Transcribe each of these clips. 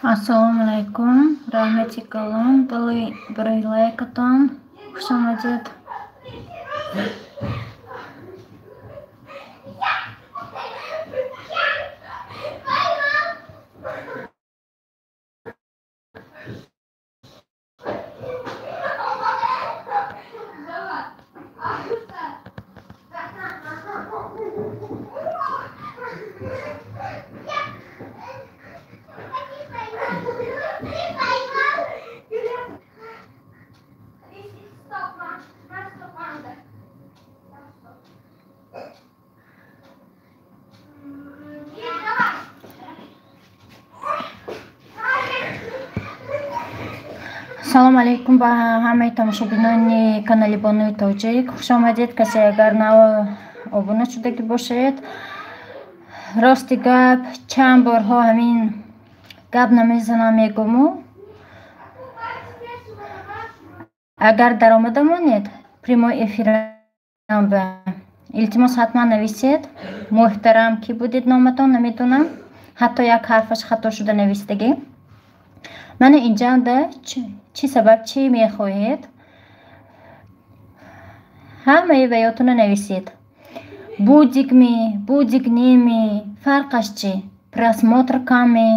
Ассалому алайкум, раҳмати калон барои лайкатон. Хушомадед. Салом алейкум ба ҳамаи тамошобинони канали Бонуи Тоҷик. Хушомадед, касе агар нав обуна шудагӣ бошед. Рости гап, чанд борҳо ҳамин гап намезанам, мегуму. Агар даромада монед прямой эфирам ба илтимос ҳатман нависед. Муҳтарам, ки будед номатон намедонам, ҳатто як ҳарфаш хато шуда навистагӣ. Мана инҷанда чӣ сабаб чӣ мехоҳед? Ҳамаи ваётона нависед. Будикми, будик неми, фарқаш чӣ? Просмотр каме.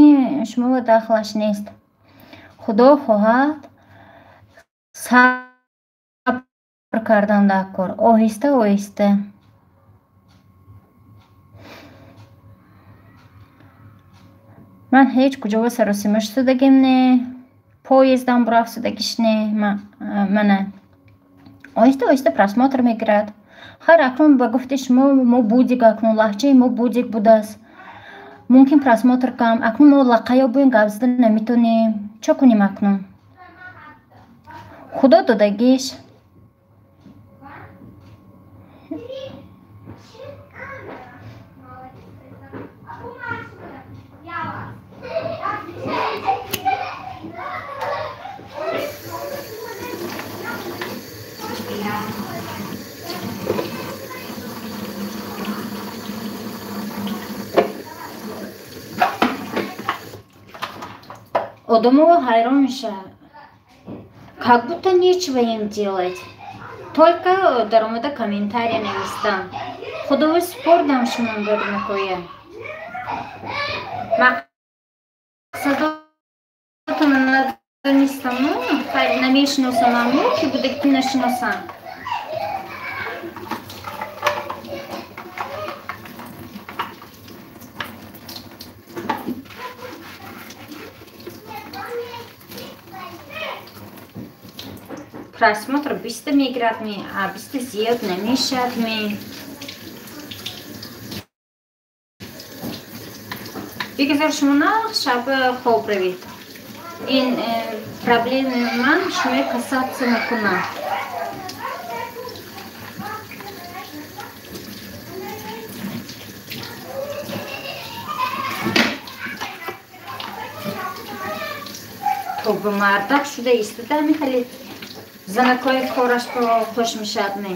Ин шумо дахлаш нест. Худо хоҳад сабр кардан дар кор. Оҳиста оҳиста. Ман ҳеҷ куҷо саросима шудагим не, поездам бурафт шудагиш не. Мана оҳиста оҳиста просмотр мегирад. Хайр, акнун ба гуфти шумо мо будик, акнун лаҳҷаи мо будик будааст. Мумкин просмотр кам. Акнун мо лақаё буем, гап зада наметонем. Чо кунем акнун? Худо додагиш. Одамова ҳайрон мешавад. Как будто нечего им делать. Только даромада комментария навистан. Худово спордам шумо барнакоя. Мақсадотона надонистаму, хайр намешиносамаму, ки буда ки нашиносам. Просмотр биста мегирад ми, а биста зиёд намешад ми. Бигзор шумо нағз шаб хоб равед. Ин проблеми ман шумо касаться накунад. То ба мардак шуда истода мехалед. Занакои кораш хуш мешавад ме.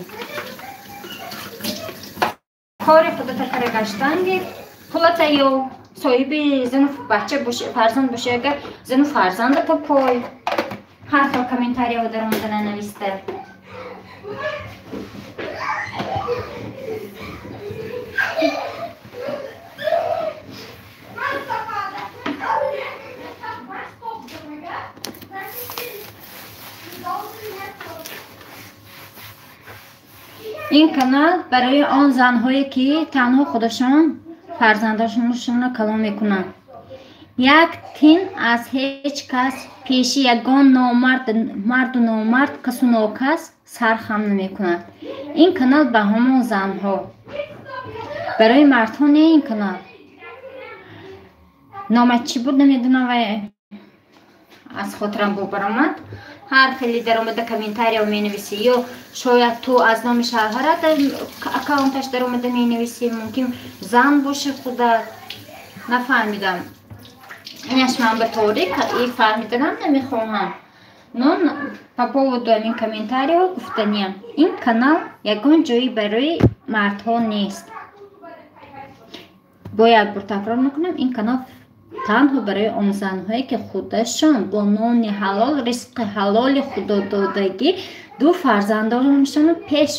Кори худата кара гаштан гир, пулата ё соҳиби зану бача боши, фарзанд боши, агар зану фарзандата пой. Ҳар хел комментарияҳо дар омада нанависта. Ин канал барои он занҳое ки танҳо худашон фарзандашонро калон мекунанд. Як тин аз ҳеҷ кас пеши ягон номард, марду номард, касу нокас сар хам намекунад. Ин канал ба ҳамон занҳо. Барои мардҳо не ин канал. Номаш чӣ буд намедонам, вай аз хотирам баромад. Ҳар хеле даромада комментарияо менависӣ, ё шояд ту аз номи шавҳарат аккаунташ даромада менависӣ, мумкин зан боши худат. Нафаҳмидам. Инаш ман ба торик и фаҳмиданам намехоҳам. Но по поводу ҳамин комментарияҳо гуфтаниям. Ин канал ягон ҷои барои мардҳо нест. Бо як бор такрор мекунам, ин канал танҳо барои он занҳое, ки худашон бо нони ҳалол, ризқи ҳалоли худододагӣ ду фарзандонашонро пеш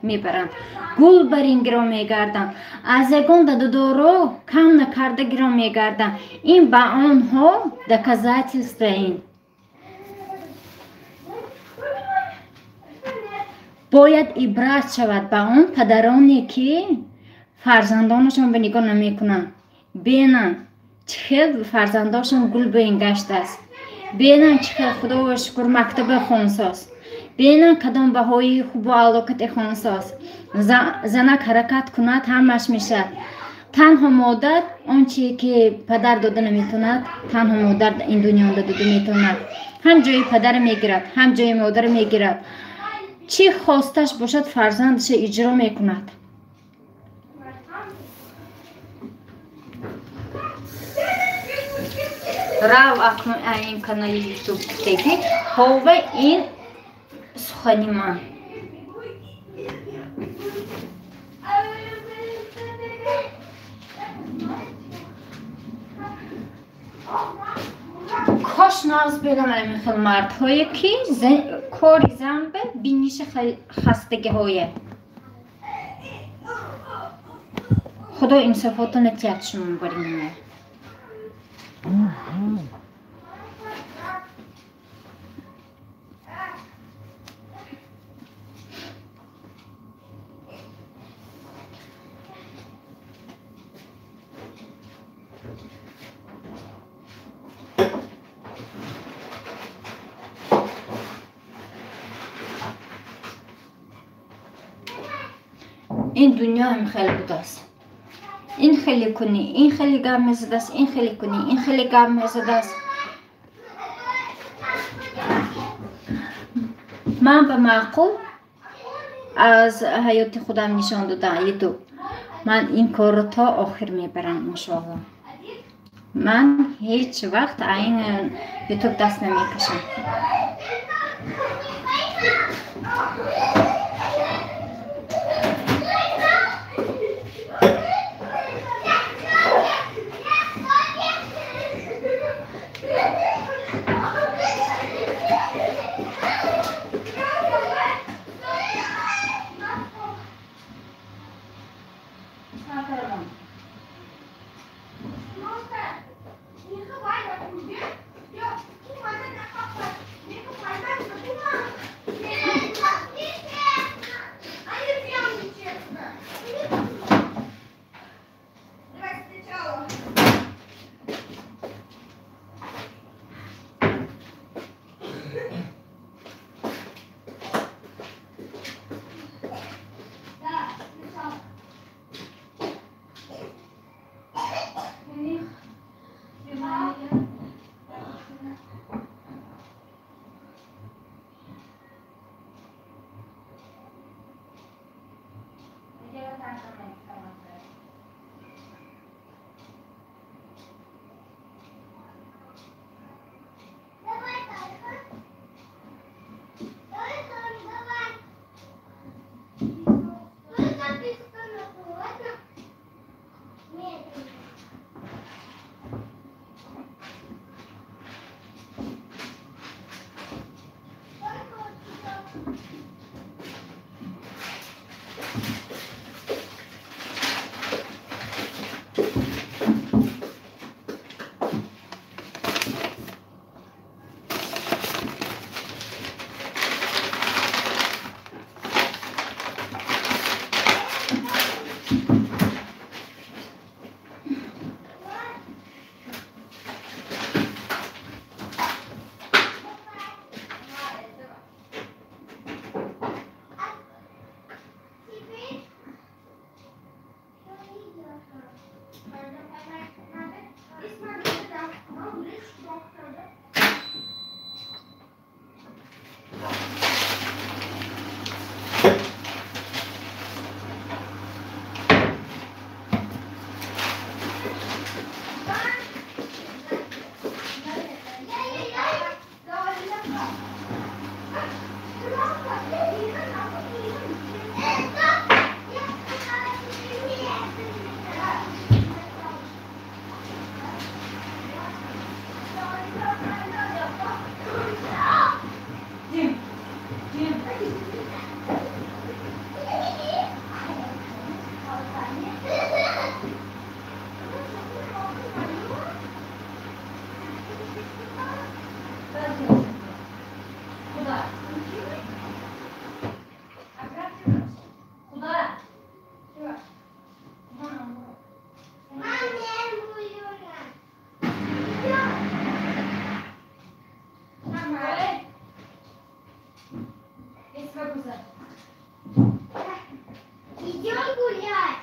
мебаранд, гул бар ин гиро мегарданд, аз ягон дадудоро кам накарда гиро мегарданд. Ин ба онҳо доказательство. Ин бояд ибрат шавад ба он падароне, ки фарзандонашон ба нигоҳ намекунанд. Бенанд, чӣ хел фарзандошон гул ба ин гаштааст, бенанд, чӣ хел худоро шукр мактаба хонсоз, бенанд, кадом баҳои хубу алокате хонсоз. Занак ҳаракат кунад, ҳамаш мешавад. Танҳо модар он чие, ки падар дода наметавонад, танҳо модар ин дунёда дода метавонад. Ҳам ҷои падара мегирад, ҳам ҷои модара мегирад. Чӣ хосташ бошад, фарзандаша иҷро мекунад. Рав акнун ин канали ютуб гуфтеги ҳова ин сухани ман. Кош нағз бинам ҳамин хел мардҳое, ки кори зан ба биниши хастагиҳое. Худо инсофотона тиҳад шумо бари ман. Ин дунё ҳам хеле будааст. Ин хеле кунӣ, ин хеле гап мезадааст, ин хеле кунӣ, ин хеле гап мезадааст. Ман ба маъқул аз ҳаёти худам нишон додам ютуб. Ман ин корро то охир мебарам, иншоалло. Ман ҳеҷ вақт ин ютуб даст намекашам. Идем гулять.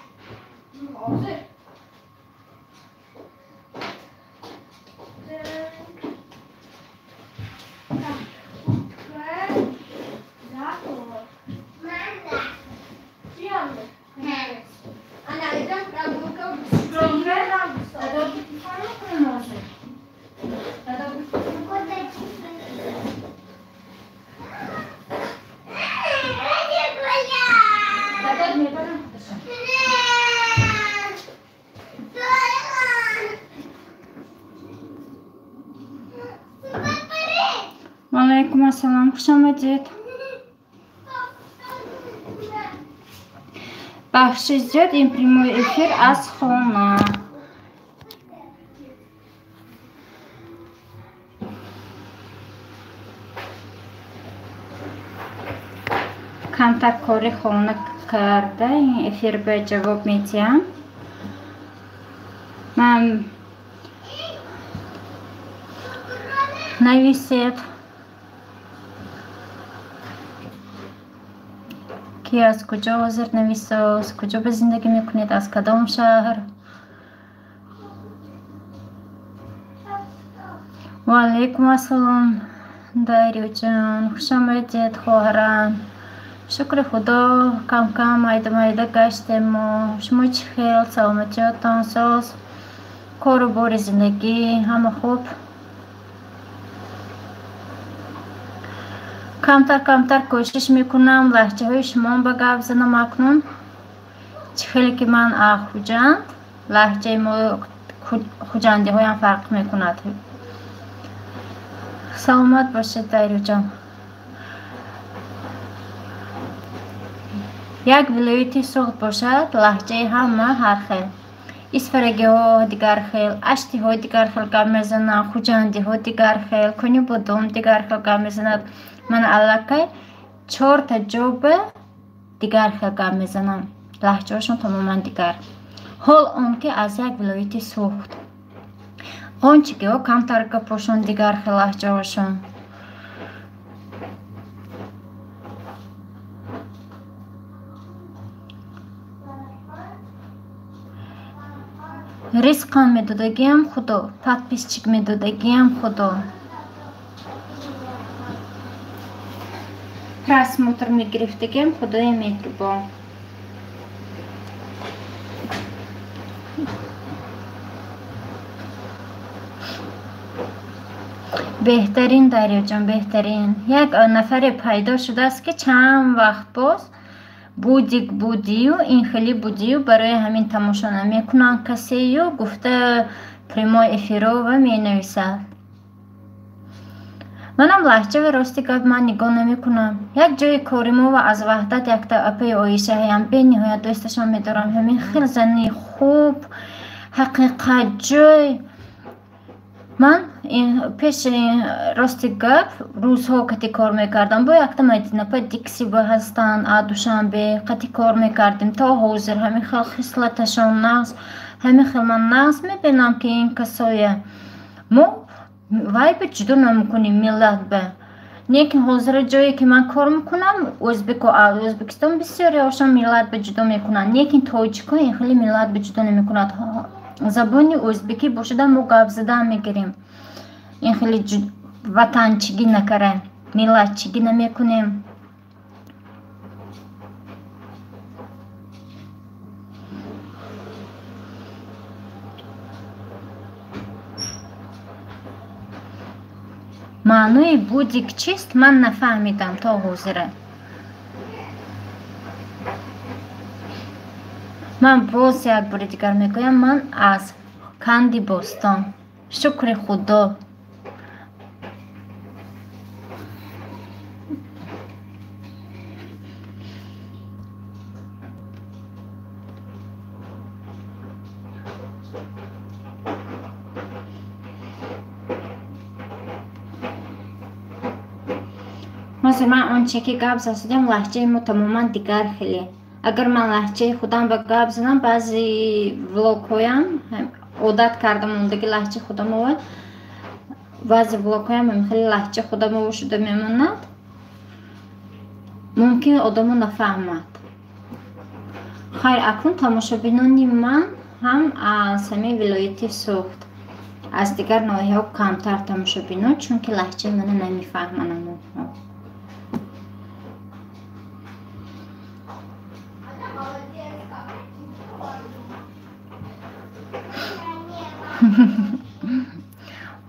Валайкум ассалом, хуш омадед. Бахши зиёд, ин прямой эфир аз хона. Камтар кори хона карда ин эфир ба ҷавоб медиҳам. Ман нависед, ки аз куҷо ҳозир нависо, аз куҷо ба зиндагӣ мекунед, аз кадом шаҳр. Ва алайкум ассалом, Дариёҷон, хуш омадед, хоҳарам. Шукри Худо, кам-кам майда-майда гаштем мо. Шумо чӣ хел, саломатиётон соз, кору бори зиндагӣ ҳама хуб? Камтар камтар кӯшиш мекунам лаҳҷаҳои шумо ба гап занам акнун. Чӣ хеле ки ман Хуҷанд, лаҳҷаи мо хуҷандиҳоям фарқ мекунад. Саломат бошед, Дариёҷон. Як вилояти Суғд бошад, лаҳҷаи ҳама ҳар хел. Исфарагиҳо дигар хел, аштиҳо дигар хел гап мезананд, хуҷандиҳо дигар хел, Кунибодом дигар хел гап мезанад. Ман аллакай чорта ҷоба дигар хел гап мезанам. Лаҳҷаҳошон тамоман дигар. Ҳол он ки аз як вилояти Суғд. Ғончигиҳо камтар гапошон дигар хел лаҳҷаҳошон. Ризқам медодагиам Худо, подписчик медодагиам Худо. Просмотр мегирифтагиам Худои меҳрубон. Беҳтарин, Дариёҷон, беҳтарин. Як нафаре пайдо шудааст, ки чанд вақт боз будик будию, ин хеле будию, барои ҳамин тамошо намекунанд касею, гуфта прямой эфирова менависад. Манам лаҳҷа ва рости гап ман нигоҳ намекунам. Як ҷои кори мо ва аз Ваҳдат якта апаи Оиша ҳаям, бениҳоят дӯсташон медорам. Ҳамин хел зани хуб, ҳақиқатҷӯй. Ман пеш рости гап рӯзҳо қати кор мекардам. Бо якта Мадинапа Диксиба ҳастанд, а Душанбе қати кор мекардем. То ҳозир ҳамин хел хислаташон нағз, ҳамин хел ман нағз мебинам, ки ин касоя мо вай ба ҷудо намекунем миллат ба. Лекин ҳозира ҷое ки ман кор мекунам, ӯзбеко Ӯзбекистон бисёриҳошон миллат ба ҷудо мекунанд. Лекин тоҷико ин хеле миллат ба ҷудо намекунад. Забони ӯзбекӣ бошада мо гап задан мегирем. Ин хеле ватанчигӣ накара, миллатчигӣ намекунем. Маънои будик чист, ман нафаҳмидам то ҳозира. Ман боз як бори дигар мегӯям, ман аз Канди Бостон. Шукри Худо. Ҳозир ман он че ки гап задам, лаҳҷаи мо тамоман дигар хеле. Агар ман лаҳҷаи худам ба гап занам, баъзе влогҳоям одат кардам мондаги лаҳҷаи худамова, баъзе влогҳоям хеле лаҳҷаи худамова шуда мемонад. Мумкин одамо нафаҳмад. Хайр, акнун тамошобинони ман ҳам аз ҳамин вилояти Суғд, аз дигар ноҳияҳо камтар тамошобинон, чунки лаҳҷаи мана намефаҳманд онҳо.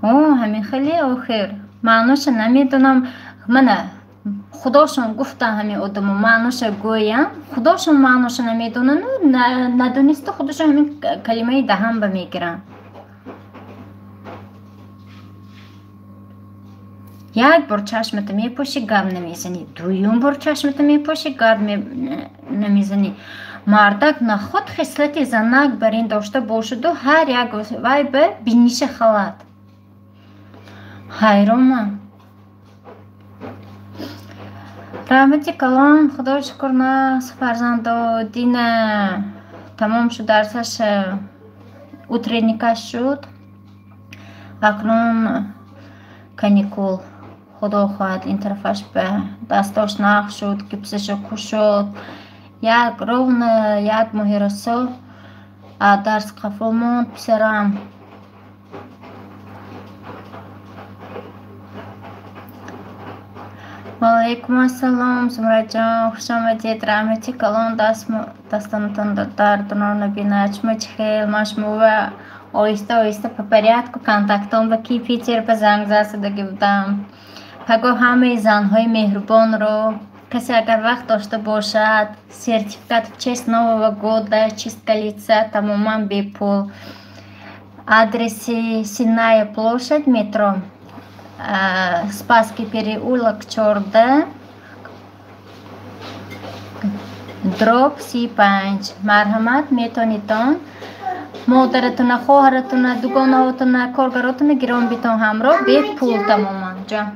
О, ҳамин хеле охир. Маъноша намедонам. Мана худошон гуфтан ҳамин одамо маъноша гӯянд, худошон маъноша намедонану надониста худошон ҳамин калимаи даҳан ба мегиранд. Як бор чашмата мепӯшӣ, гап намезанӣ, дуюм бор чашмата мепӯшӣ, гап намезанӣ. Мардак наход хислати занак бар ин дошта бошаду ҳар як вай ба биниша халат. Ҳайронам. Раҳмати калон, худо шукр, нағз фарзандо. Дина тамом шуд дарсаш, утренникаш шуд. Акнун каникул. Худо хоҳад ин тарафаш ба дастош нағз шуд, гипсаша кушод. Як ровно як моҳи расо дарс қафо монд писарам. Ваалайкум ассалом, Зумраҷон, хуш омадед. Раҳмати калон, дастонатон дардонро набинад. Шумо чӣ хел? Ман шумова оҳиста оҳиста по порядку контактон ба ки Питер ба занг задагӣ будам. Пагоҳ ҳамаи занҳои меҳрубонро, касе агар вақт дошта бошад, сертификат в честь Нового года, чистка лица, тамоман бепул. Адреси Сенная площадь, метро Спасский переулок, 14, дробь 35. Марҳамат, метонитон модаратуна, хоҳаратуна, дугонаҳотуна, коргаротуна гирон битон ҳамроҳ бепул тамоман. Ҷон.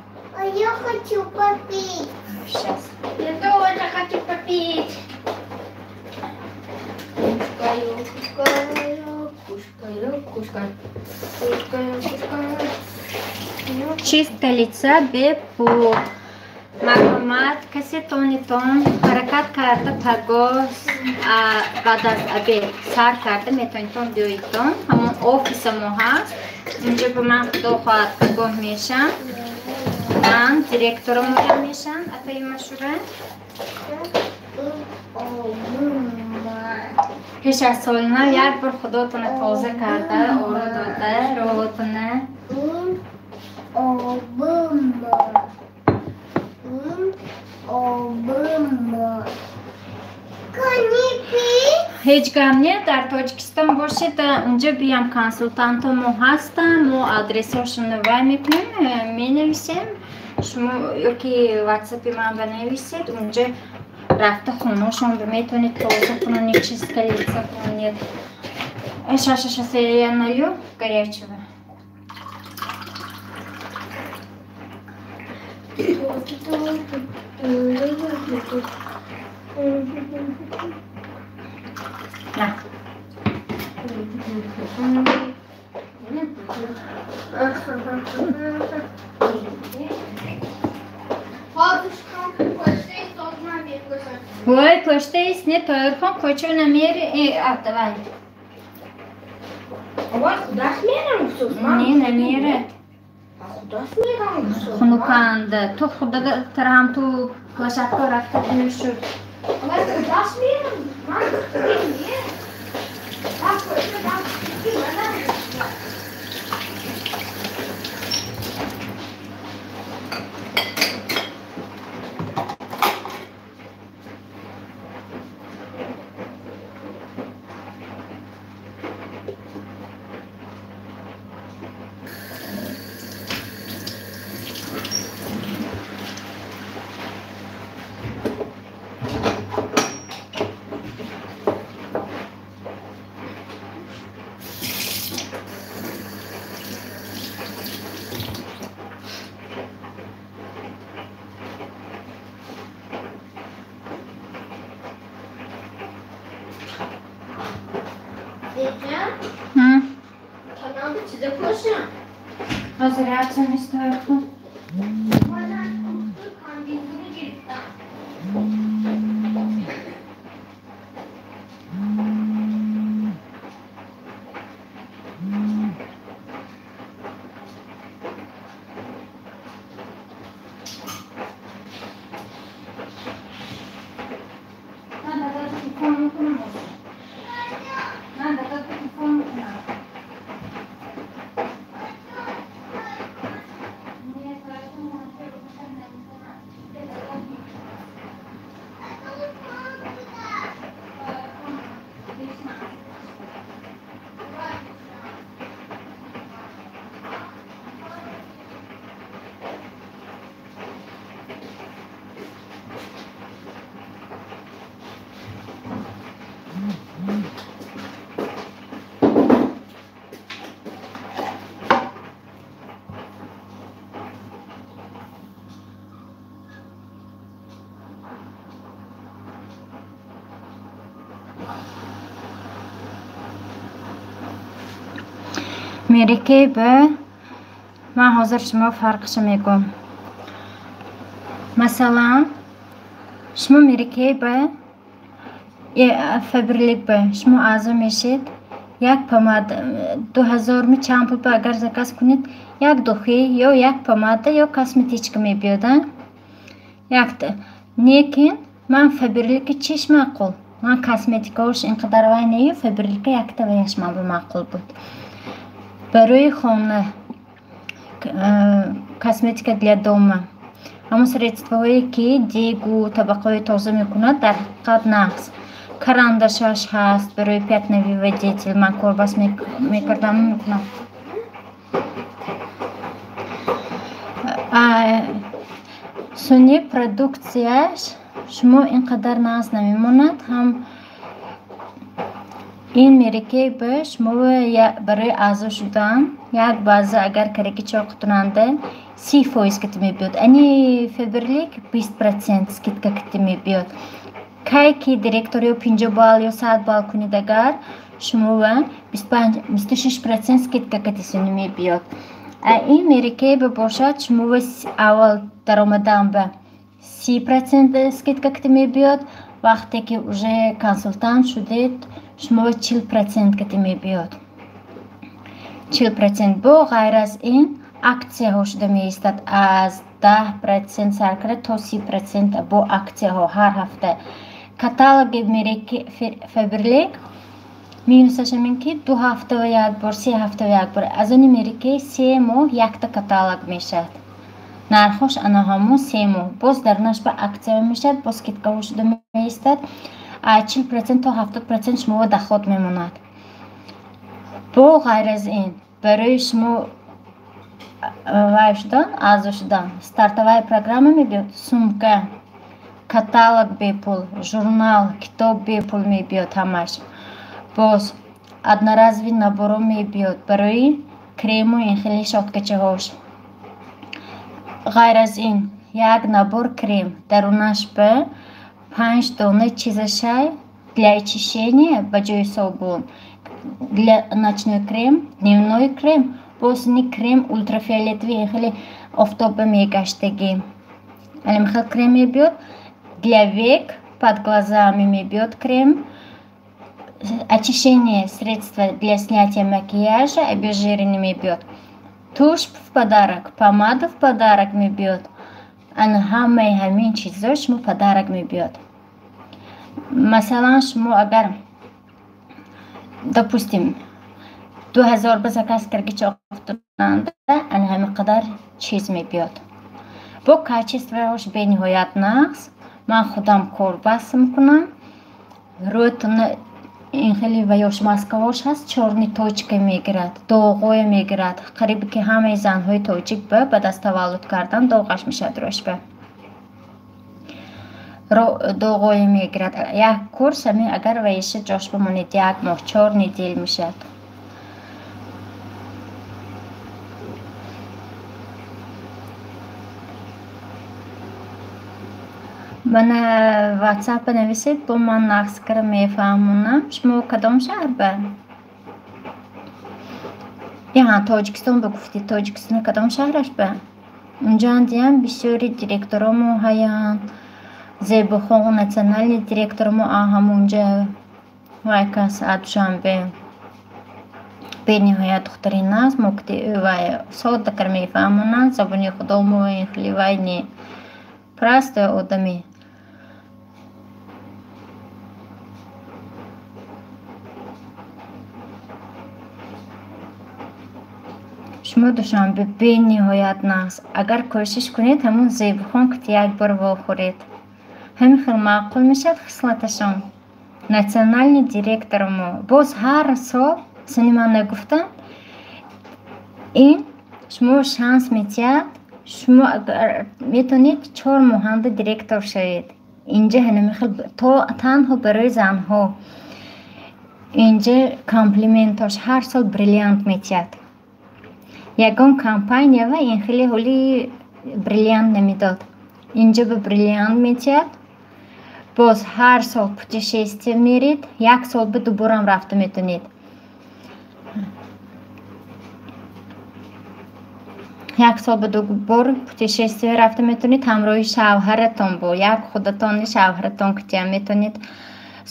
Я хочу попить. Сейчас. Я тоже хочу попить. Чистка лица бепул. Марҳамат, касе тонитон ҳаракат карда пагоҳ баъд аз обед сар карда метавонитон биёитон. Ҳамон офиса мо ҳаст. Инҷо ба ман худо хоҳад пагоҳ мешам. Ман директорам мешам, апаи Машура. Пеш аз соли нав як бор худотона тоза карда, оро дода, роҳотона. Ҳеҷ гап не, дар Тоҷикистон бошед, унҷо биям консултантҳо мо ҳастанд, мо адресҳошонро вай мекунем, менависем. Шумо ёки ватсапи ман банависед, унҷо рафта хонашон метавонед тоза кунонед, чистка лица кунонед. Щас, я налью горячего. На. Ой, кӯштаист, не, Тоирхон, кӯчо намери. А, давай. Не, намерад. Хунуканд. Ту худатар ҳам ту площадка рафта мешуд. Ҳозир реаксия местояд. Mary Kay ба ман ҳозир шумо фарқша мегӯм. Масалан, шумо Mary Kay ба Faberlic ба шумо аъзо мешед, як помада 2000 ми чанд пул ба агар заказ кунед, як духи ё як помада ё косметичка мебиёд, а? Якта. Лекин ман Faberlic чиш маъқул? Ман косметикаош ин қадар вай нею, Faberlic якта ваяш ман ба маъқул буд. Барои хона косметика для дома. Ҳамон средствоҳое ки дегу табақаҳои тоза мекунад, дар ҳақиқат нағз. Карандашаш ҳаст барои пятновыводитель, ман корбас мекардам, мекунам. Суни продуксияш шумо ин қадар нағз намемонад, ҳам ин Mary Kay ба шумо барои аъзо шудан як баъза агар караки чоқитунанда 30% кати мебиёд. Ани Faberlic 20% скидка кати мебиёд. Кай ки директор ё 50 балл ё 100 балл кунед, агар шумо 26% скидка кати суни мебиёд. А ин Mary Kay ба бошад, шумо аввал даромадан ба 30% скидка кати мебиёд. Вақте ки уже консултант шудед, шумо 40% кати мебиёд. 40%. Бо ғайр аз ин аксияҳо шуда меистад, аз 10% сар карда то 30% бо аксияҳо ҳар ҳафта. Каталоги Mary Faberlic минусаш ҳамин ки 2 ҳафта ва як бор, 3 ҳафта ва як бор. Аз они Mary Kay 3 моҳ якта каталог мешавад. Нархош ана ҳамон 3 моҳ. Боз дарунаш ба аксияҳо мешавад, боз скидкаҳо шуда меистад. 40% то 70% шумо доход мемонад. Бо ғайр аз ин барои шумо вай шудан, аъзо шудан, стартовая программа мебиёд, сумка, каталог бепул, журнал, китоб бепул мебиёд ҳамаш. Боз одноразовый наборо мебиёд барои крему ин хеле щёткачаҳош. Ғайр аз ин як набор крем дарунаш ба 5 дона чизашай для очищения ба ҷои собун, для ночной крем, дневной крем, боз ни крем ультрафиолетовый ин хеле офтоба мегаштагӣ. Алим хел крем мебиёд, для век под глазами мебиёд крем, очищение средства для снятия макияжа обезжиренный мебиёд, тушь в подарок, помада в подарок мебиёд. Ана ҳамаи ҳамин чизо шумо подарок мебиёд. Масалан, шумо агар допустим 2000 ба заказ карги чоқтунанда, ана ҳамин қадар чиз мебиёд. Бо качествоаш бениҳоят нағз. Ман худам корбас мекунам. Рӯятона ин хеле ваёш маскаош ҳаст, чёрный точка мегирад, доғоя мегирад. Қариб ки ҳамаи занҳои тоҷик ба баъд аз таваллуд кардан доғаш мешавад рӯяш ба. Доғоя мегирад. Як курс ҳамин агар ваиша ҷош бимонед як моҳ, 4 недель мешавад. Мана WhatsApp нависед, бо ман нағз кара мефаҳмонам. Шумо кадом шаҳр ба? Яҳа, Тоҷикистон ба гуфтед, Тоҷикистон кадом шаҳраш ба? Унҷоан диям бисёри директоромо ҳаянд. Зебохон национальный директоромо ҳамунҷа вай кас а Душанбе. Бениҳоят духтари нағз, мо вай содда кара мефаҳмонанд, забони худомо ин хеле вай не. Просто одами. Шумо Душанбе бениҳоят нағз. Агар кӯшиш кунед, ҳамон Зебохон кати як бор вохӯред. Ҳамин хел маъқул мешавад хислаташон. Национальный директор мо боз ҳар сол, сани ман нагуфтам, ин шумо шанс метиҳад, шумо агар метавонед 4 моҳанда директор шавед. Инҷа ҳамин хел то танҳо барои занҳо. Инҷа комплиментош ҳар сол бриллиант метиҳад. Ягон компания ва ин хеле ҳоли бриллиант намедод. Инҷа ба бриллиант метиҳад. Боз ҳар сол путешествие меред, як сол ба дуборам рафта метавонед. Як сол ба дубор путешествие рафта метавонед ҳамроҳи шавҳаратон, бо як худатон шавҳаратон кутиям метавонед.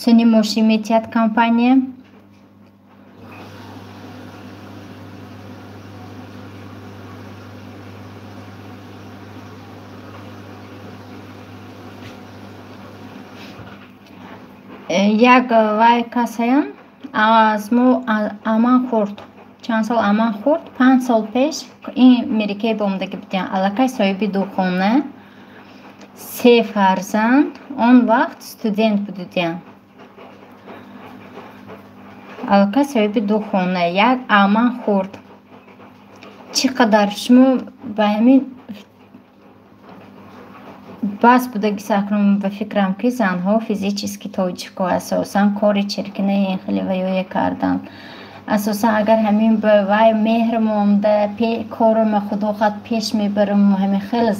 Суни мошин метиҳад компания. Як вай касаян аз мо аман хурд, чанд сол аман хурд, 5 сол пеш ин Мерикаи бомдагӣ будиям. Аллакай соҳиби ду хона, 3 фарзанд, он вақт студент будудиям. Аллакай соҳиби ду хона, як аман хурд. Чӣ қадар шумо ба ҳамин бас будаги сакрум ба фикрам, ки занҳо физически тоҷико асосан кори чиркина ин хеле ваёя кардан. Асосан агар ҳамин ба вай меҳр монда, корама худо хат пеш мебарам, ҳамин хеле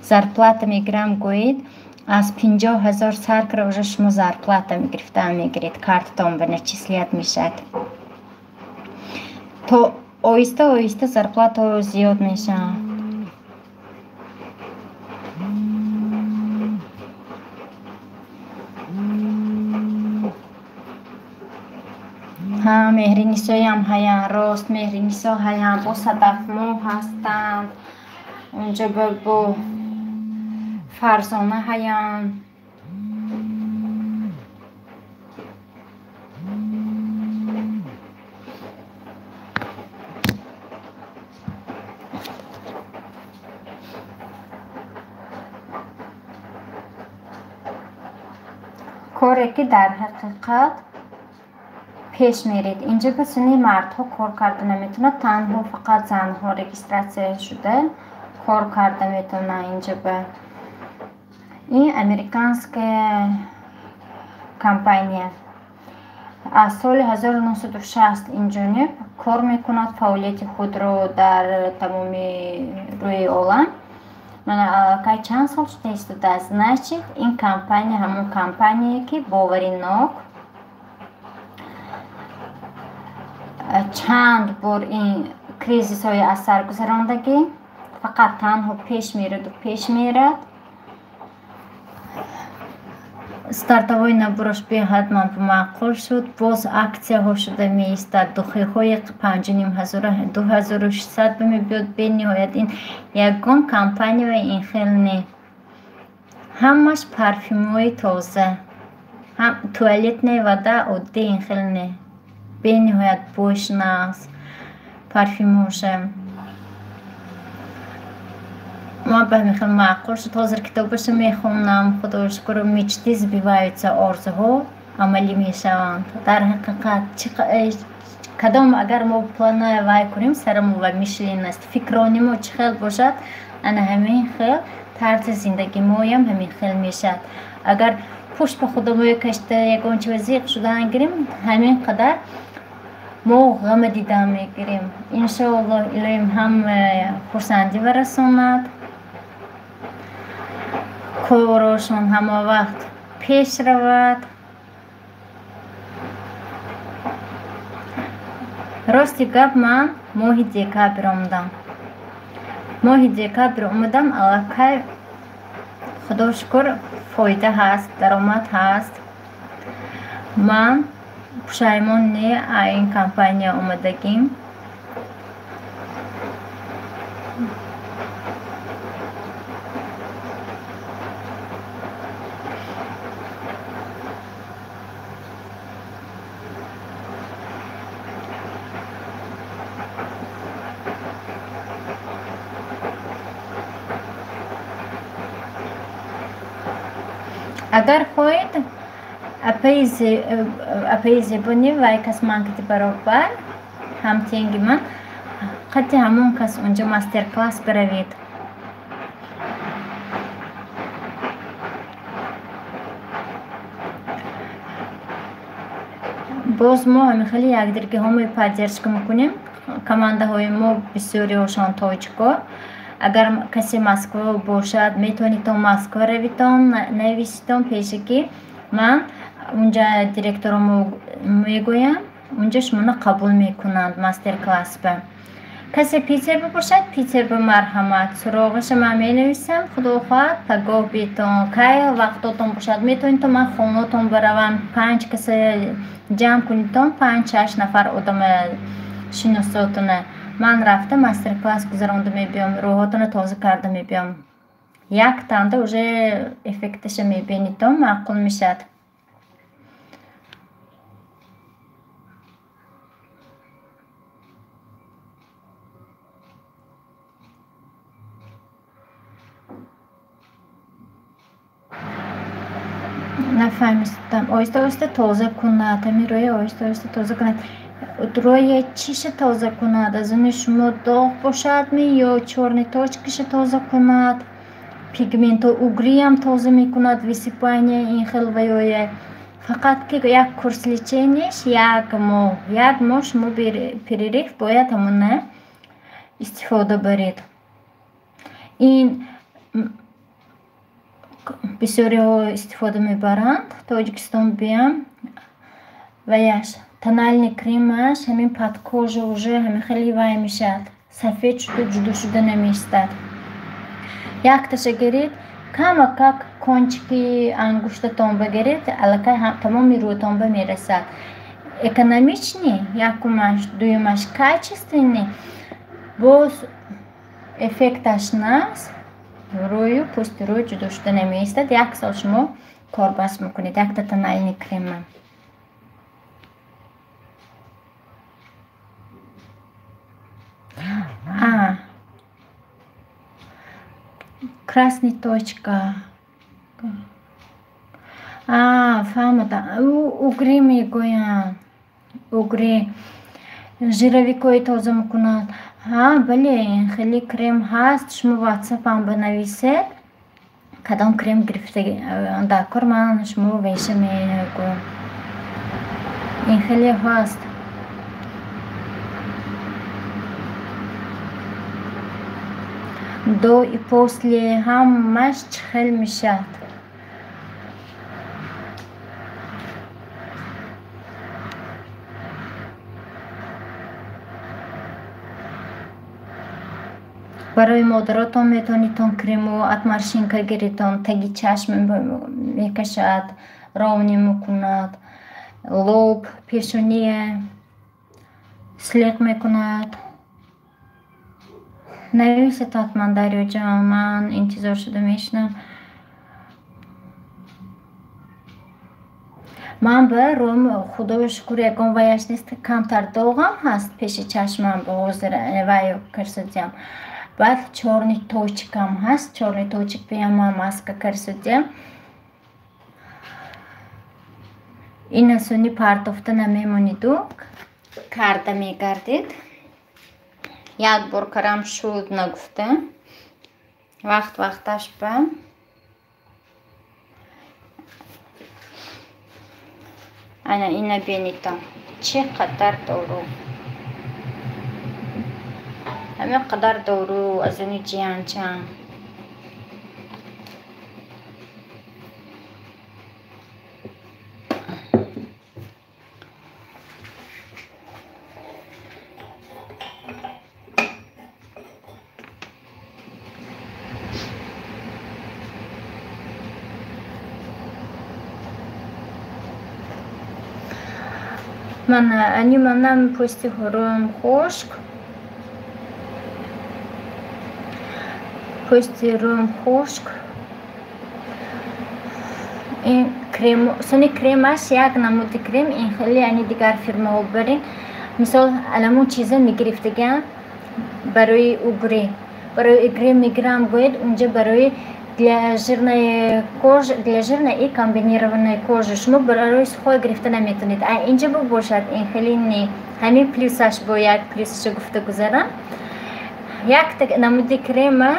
зарплата мегирам гӯед, аз 50 000 сар кара уже шумо зарплата мегирифтан мегиред, картатон ба начислят мешавад. То оҳиста оҳиста зарплатаҳо зиёд мешаванд. Ҳа, Меҳринисоям ҳаян, рост, Меҳринисо ҳаян, бо Садафмо ҳастанд, унҷо бо Фарзона ҳаян. Коре ки дар ҳақиқат пеш меред. Инҷо ба суни мардҳо кор карда наметавонад, танҳо фақат занҳо регистратсия шуда кор карда метавонанд инҷо ба. Ин американская компания. Аз соли 1960 инҷониб кор мекунад, фаъолияти худро дар тамоми рӯи олам. Мана аллакай чанд сол шуда истодааст. Значит, ин компания ҳамон компания, ки боваринок, чанд бор ин кризисҳои аз сар гузарондагӣ, фақат танҳо пеш мераду пеш мерад. Стартовой набораш беҳад ман маъқул шуд. Боз аксияҳо шуда меистад. Духиҳои 5500, 2600 мебиёд. Бениҳоят ин ягон компания ин хел не. Ҳамаш парфюмҳои тоза, туалетная вода оддӣ ин хел не. Бениҳоят бош нағз парфюмоша. Ман ба ҳамин хел маъқул шуд. Ҳозир китобашо мехонам. Худо шукр, мечты сбываются, орзуҳо амалӣ мешаванд. Дар ҳақиқат кадом агар мо плана вай кунем, сарамо ва мишленаст, фикрони мо чӣ хел бошад, ана ҳамин хел тарзи зиндагии моям ҳамин хел мешавад. Агар пушт ба худомоя кашта ягон чиз зиқ шудан гирем, ҳамин қадар мо ғама дидан мегирем. Иншоаллоҳ, илоҳим ҳама хурсандӣ барасонад, корошон ҳама вақт пеш равад. Рости гап, ман моҳи декабр омадам. Моҳи декабр омадам, аллакай худо шукр фоида ҳаст, даромад ҳаст. Ман пушаймон не ин компания омадагим. Агар хоҳед, апаи зебони вай кас ман кати баробар ҳамтенги ман, қати ҳамон кас унҷо мастер-класс биравед. Боз мо ҳамин хеле якдиргиҳомо поддержка мекунем. Командаҳои мо бисёриҳошон тоҷико. Агар касе Москва бошад, метавонитон Москва равитон, нависитон пешакӣ. Ман унҷа директоромо мегӯям, унҷа шуморо қабул мекунанд мастер-класс ба. Касе Питер бошад, Питер ба марҳамат. Суроғаша ман менависам, худо хоҳад, пагоҳ битон. Кай вақтотон бошад, метавонитон ман хонатон баравам, панҷ каса ҷамъ кунитон, 5-6 нафар одама шиносотона. Ман рафта мастер-класс гузаронда мебиём, рӯҳотонро тоза карда мебиём. Як танда уже эффекташа мебинитон, маъқул мешавад. Нафаҳмистам. Оҳиста оҳиста тоза кунад. Ҳамин рӯя оҳиста оҳиста тоза кунад. Рӯя чиша тоза кунад? Аз они шумо доғ бошадми ё чёрный точкаша тоза кунад? Пигментҳо угриам тоза мекунад, высыпание ин хел ваёя. Фақат ки як курс леченияш як моҳ. Як моҳ шумо перерыв бояд ҳамона истифода баред. Ин бисёриҳо истифода мебаранд. Тоҷикистон биям ваяш тональный кремаш ҳамин под кожа уже ҳамин хеле вай мешавад. Сафед шуда ҷудо шуда намеистад. Якташа гиред, камакак кончики ангуштатон багиред, аллакай тамоми рӯятон ба мерасад. Экономичный якумаш, дуюмаш качественный, боз эффекташ наст. Рӯю пӯсти рӯй ҷудо шуда намеистад. Як сол шумо корбаст мекунед якта тональный крема. А красный точка. А, фаҳмидам. Угри мегӯянд. Угри жировикҳои тоза мекунад. Ҳа, бале, хеле крем ҳаст. Шумо ватсапам банависед. Кадом крем гирифта дар кор ман шумо веша мегӯям. Ин хеле ҳаст. До и после ҳамаш чӣ хел мешавад. Барои модаротон метавонитон крему от морщинка гиритон, таги чашм мекашад, ровни мекунад, лоб, пешония слиқ мекунад. Нависед ҳатман, Дарёҷон, ман интизор шуда мешинам. Ман ба рӯм, худоё шукр, ягон ваяш нест, камтар доғам ҳаст пеши чашмам, ба ҳозир вай карсодиям. Баъд чёрный точкам ҳаст, чёрный точек биям ман маска карсодиям. Ин асони партофта намемониду, карда мегардед. Як бор карам шуд нагуфта. Вақт вақташ ба ана ина бинитон. Чӣ қадар дору. Ҳамин қадар дору аз они ҷиянчам. Мана ани манам пӯсти рӯям хушк. Пӯсти рӯям хушк. Ин крем, сони кремаш як намуди крем, ин хеле ани дигар фирмаҳо барин. Мисол, аламун чиза мегирифтаган барои угри. Барои угри мегирам гӯед, унҷа барои для жирной кожи, для жирной и комбинированной кожи. Шумо барои сухой гирифта наметавонед. А инҷа бошад, ин хеле не. Ҳамин плюсаш бо як плюсашо гуфта гузарам. Як намуди крема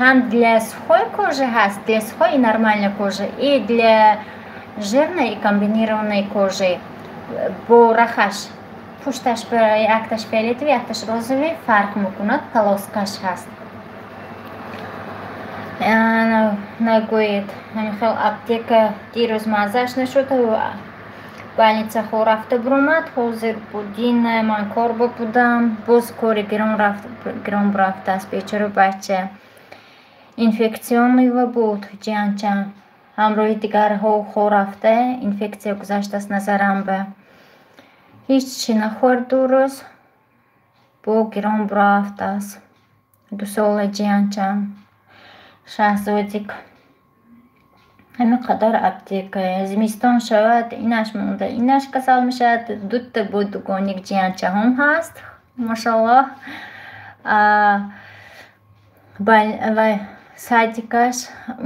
ҳам для сухой кожи ҳаст, для сухой и нормальной кожи, и для жирной и комбинированной кожи. Бо рахаш пушташ якташ фиолетовый, якташ розовый фарқ мекунад, полоскаш ҳаст. Нагӯед, ҳамин хел аптека дирӯз маззаш нашуд, больница хо рафта буромад. Ҳозир будин, ман кор будам, боз кори гирон бурафтааст бечора бача. Инфекционныйва буд ҷиянча. Ҳамроҳи дигарҳо хо рафта, инфексия гузаштааст назарам ба. Ҳеҷ чӣ нахӯрд ду рӯз, бо гирон бурафтааст. Дусола ҷиянчам. Шаҳзодик. Ҳамин қадар аптека. Зимистон шавад, инаш монда, инаш касал мешавад. Дута бо дугоник ҷиянчаҳом ҳаст. Машаллоҳ. Вай садикаш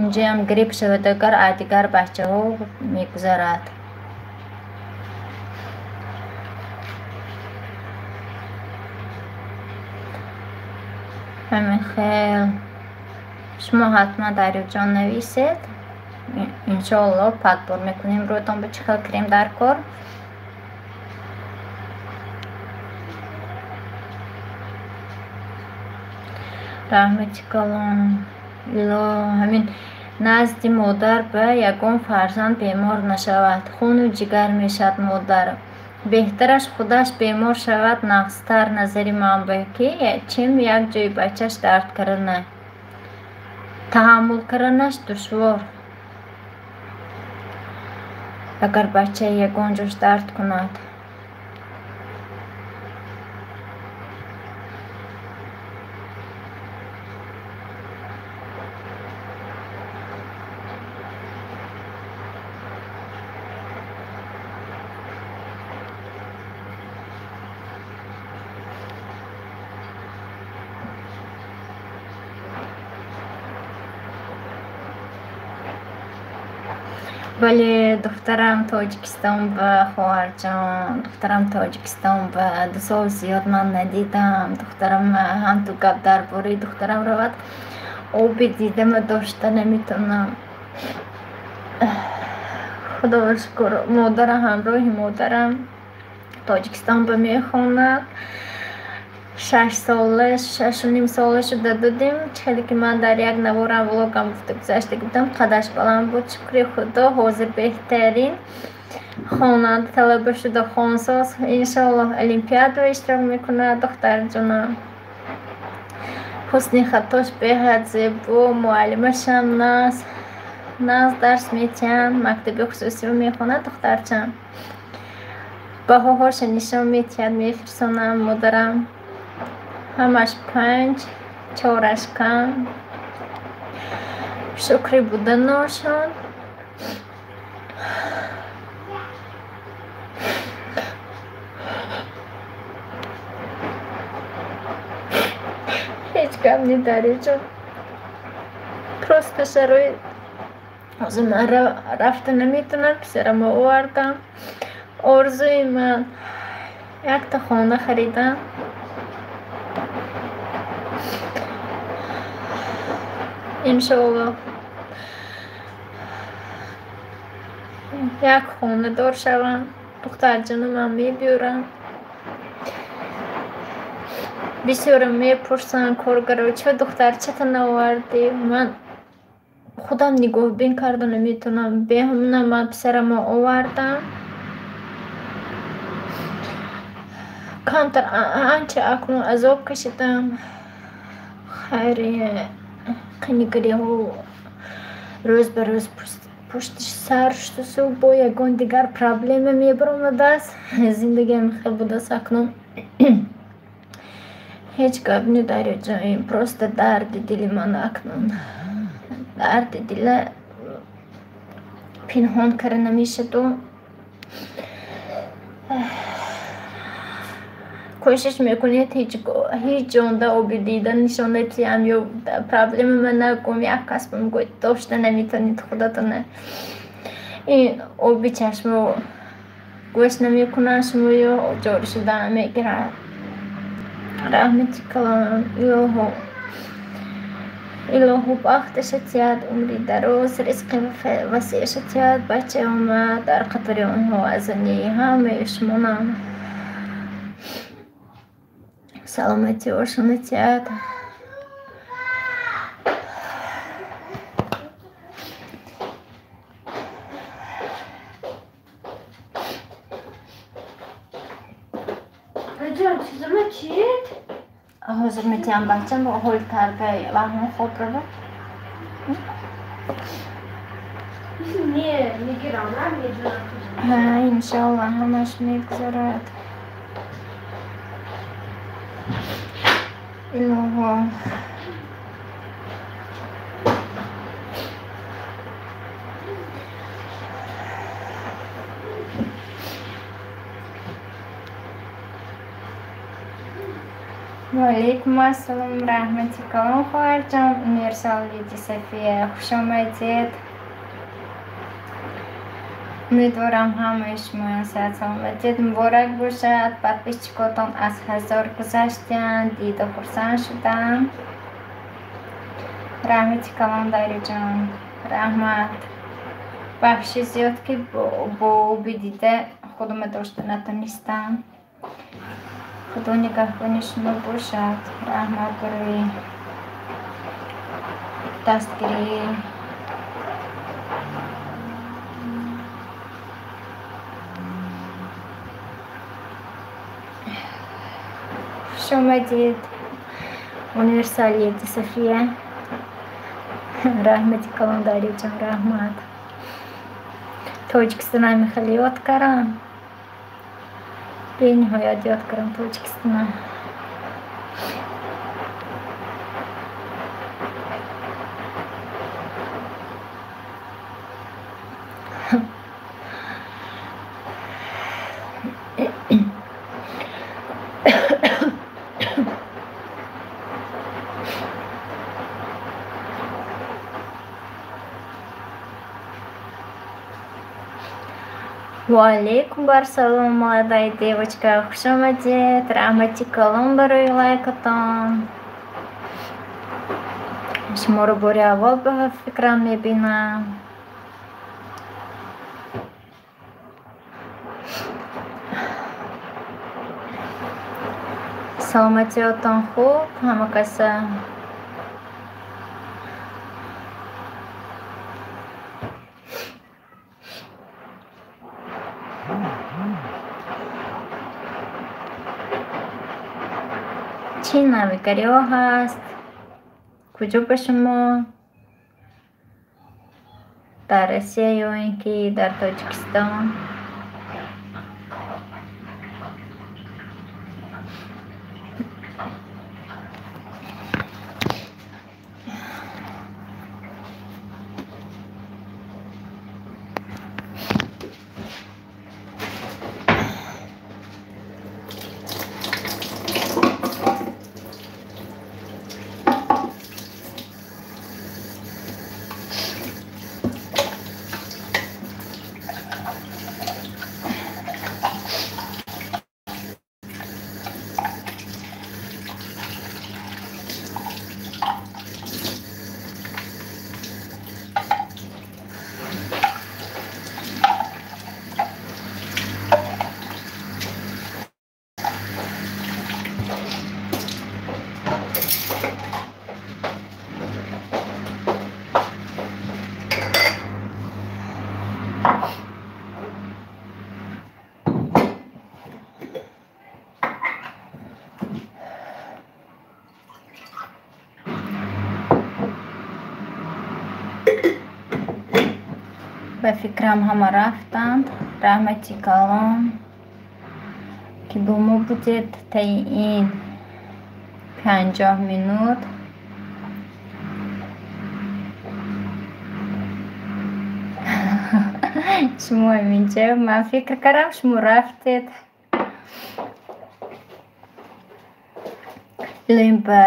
унҷоям грипп шавад, агар аз дигар бачаҳо мегузарад. Ҳамин хел. Шумо ҳатман Дарёҷон нависед. Иншоаллоҳ подбор мекунем рӯятон ба чӣ хел крем дар кор. Раҳмати калон. Илоҳ, ҳамин назди модар ба ягон фарзанд бемор нашавад. Хуну ҷигар мешавад модар. Беҳтараш худаш бемор шавад нағзтар назари ман ба ки чем як ҷои бачаш дард карана. Таҳаммул карданаш душвор. Агар бача ягон ҷош дард кунад. Бале, духтарам Тоҷикистон ба хоҳарҷон, духтарам Тоҷикистон ба 2 сол зиёд ман надидам. Духтарам ҳам ту гап дар бораи духтарам равад, оби дидама дошта наметавонам. Худоро шукр, модарам ҳамроҳи модарам Тоҷикистон ба мехонад. 6 сола, шашу ним сола шуда додем. Хеле ки ман дар як наворам влогам гуфта гузашта будам, қадаш баланд буд. Шукри Худо, ҳозир беҳтарин хонанда талаба шуда, хонсоз. Иншоаллоҳ олимпиада иштирок мекунад духтарҷонам. Ҳусни хатош беҳад зебо, муаллимашам наз дарс метиҳанд, мактаби хусусиро мехонад духтарчам. Баҳоҳоша нишон метиҳад, мефирсонам модарам. Ҳамаш 5, 4-аш кам. Шукри буданошон. Ҳеҷ гап не, Дарёҷон. Просто шароит. Ҳозир ман рафта наметавонам, писарамро овардам. Орзуи ман якта хона харидам. Иншоаллоҳ як хонадор шавам, духтарҷонамам мебиёрам. Бисёрам мепурсанд коргаро, чо духтарчата наовардӣ? Ман худам нигоҳбин карда наметавонам. Беҳамна ман писарамро овардам. Камтар анча акнун азоб кашидам. Хайри қинигариҳо рӯз ба рӯз пушти сар шудасу бо ягон дигар проблема мебаромадааст. Зиндагиам хел будааст акнун. Ҳеҷ гап не, Дарёҷон, ин просто дарди дили ман акнун. Дарди дила пинҳон карда намешаду. Кӯшиш мекунед ҳеҷ ҷонда оби дида нишон натиҳам ё проблема ман нагӯм, як кас ба мегӯяд дошта наметавонед худатона. Ин оби чашмо гӯш намекунанд шумо ё ҷорӣ шуда мегирад. Раҳмати калон, илоҳо, илоҳо бахташа тиҳад, умри дароз, ризқи васеъша тиҳад, бачаи омад дар қатори онҳо аз они ҳамаи шумонам. Саломатиҳошона тиҳад. Дадаҷон, чизама чиет? Ҳозир метиҳам, бачам, ҳоли тарбия ваҳмон хоб рава. Не, мегирам, медонам. Иншоалло, ҳамаш мегузарад. Илоҳо. Ваалейкум ассалом, раҳмати калон, хоҳарҷон. Универсал Леди София, хуш омадед. Умедворам, ҳамаи шумоён сиҳат саломатед. Муборак бошад, подписчикотон аз 1000 гузаштанд, дида хурсанд шудам. Раҳмати калон, Дариҷон, раҳмат. Бахши зиёд, ки бо оби дида худама дошта натонистам. Худо нигаҳбони шумо бошад. Раҳмат барои дастгирӣ. Хуш омадед, Универсал Леди София. Раҳмати калон, Дариҷон, раҳмат. Тоҷикистона хеле ёд кардам. Бениҳоят ёд кардам Тоҷикистона. Ваалейкум барсалом, молодая девочка, хуш омадед. Раҳмати калон барои лайкатон. Шуморо бори аввал ба фикрам мебинам. Саломатиётон хуб, ҳама каса? Чӣ навигариҳо ҳаст? Куҷо ба шумо? Дар Россия ё ин ки дар Тоҷикистон? Ба фикрам, ҳама рафтанд. Раҳмати калон, ки бо мо будед таи ин 50 минут. Шумо инҷа, ман фикр кардам, шумо рафтед. Илоҳим ба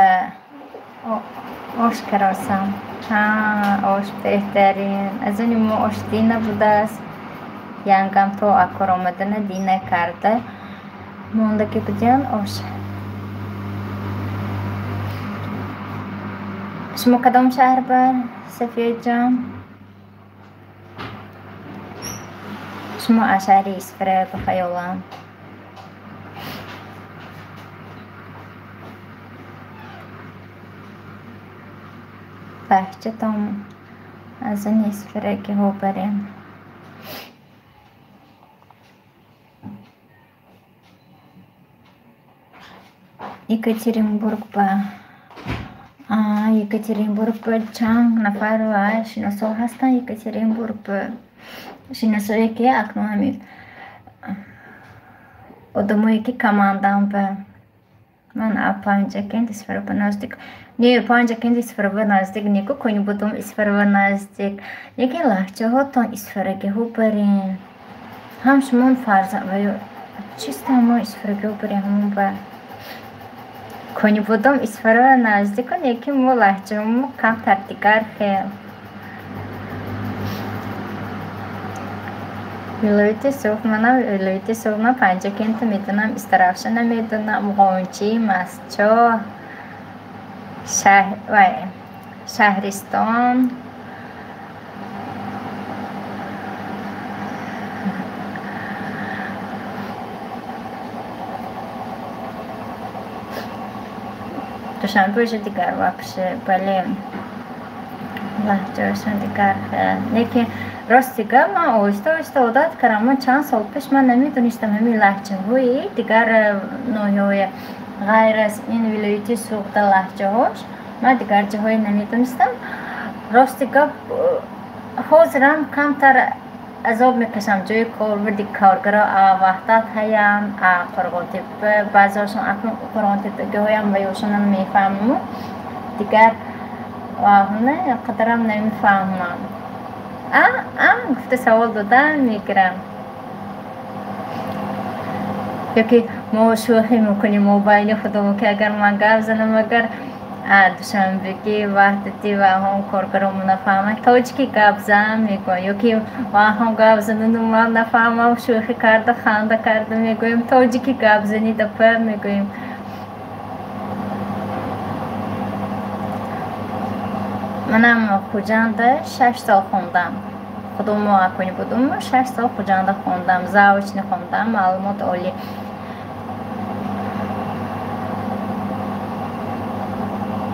ош каросам. Ош беҳтарин. Аз они мо ош дина будааст. Янгам то акор омадана дина карда мондаги будиян ош. Шумо кадом шаҳр ба, Сафияҷон? Шумо аз шаҳри Исфара, ба хаёлам. Лаҳҷатон аз они Исфарагиҳо барем. Екатеринбург ба Екатеринбург ба чанд нафар шиносо ҳастанд. Екатеринбург ба шиносое ки акнун ҳамин одамое ки командаам ба ман Панҷакент Исфараба наздик. Не, Панҷакент Исфараба наздик неку, Конибодом Исфараба наздик. Лекин лаҳҷаҳотон исфарагиҳо барин. Ҳам шумон фарзанд ва ё чисто ҳамон исфарагиҳо барин, ҳамон ба Конибодом Исфараба наздику, лекин мо лаҳҷаҳомо камтар дигар хел. Вилояти Суғд, манам вилояти Суғд, ман Панҷакентро медонам, Истаравша намедонам, Ғончӣ, Мастчоҳ, Шаҳристон. Душанбе уже дигар вообще, бале, лаҳҷаашон дигар хел. Лекин рости гап, ман оҳиста оҳиста одат кардам. Ман чанд сол пеш ман намедонистам ҳамин лаҳҷаҳои дигар ноҳияҳои ғайр аз ин вилояти Суғда лаҳҷаҳош, ман дигар ҷоҳое намедонистам. Рости гап, ҳозирам камтар азоб мекашам. Ҷои кор бурди коргаро Ваҳдат ҳаям, Қурғонтеппа, баъзеҳошон акнун қурғонтеппагиҳоям ва ёшонам мефаҳмаму дигар қадарам намефаҳмам. Гуфта савол додам, мегирам. Ёки мо шӯхӣ мекунем мо байни худомо, ки агар ман гап занам, агар душанбегӣ, ваҳдатӣ ва ҳон коргаромо нафаҳманд, тоҷикӣ гап зан мегӯям. Ёки ҳон гап занану ман нафаҳмам, шӯхӣ карда, ханда карда мегӯем, тоҷикӣ гап занӣ дапа мегӯем. Манам Хуҷанда 6 сол хондам. Худомо акони будум, 6 сол Хуҷанда хондам, заочно хондам, маълумот олӣ.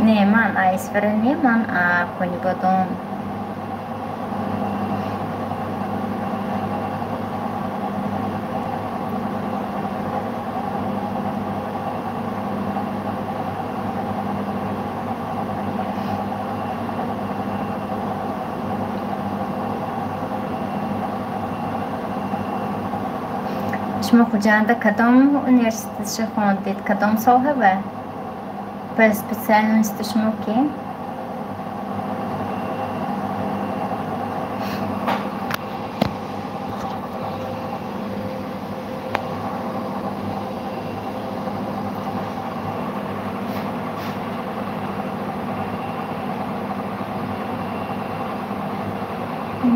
Не, ман Исфара не, ман Конибодом. Шумо Хуҷанда кадом университетша хондед? Кадом соҳаба? По специальности шумо ки?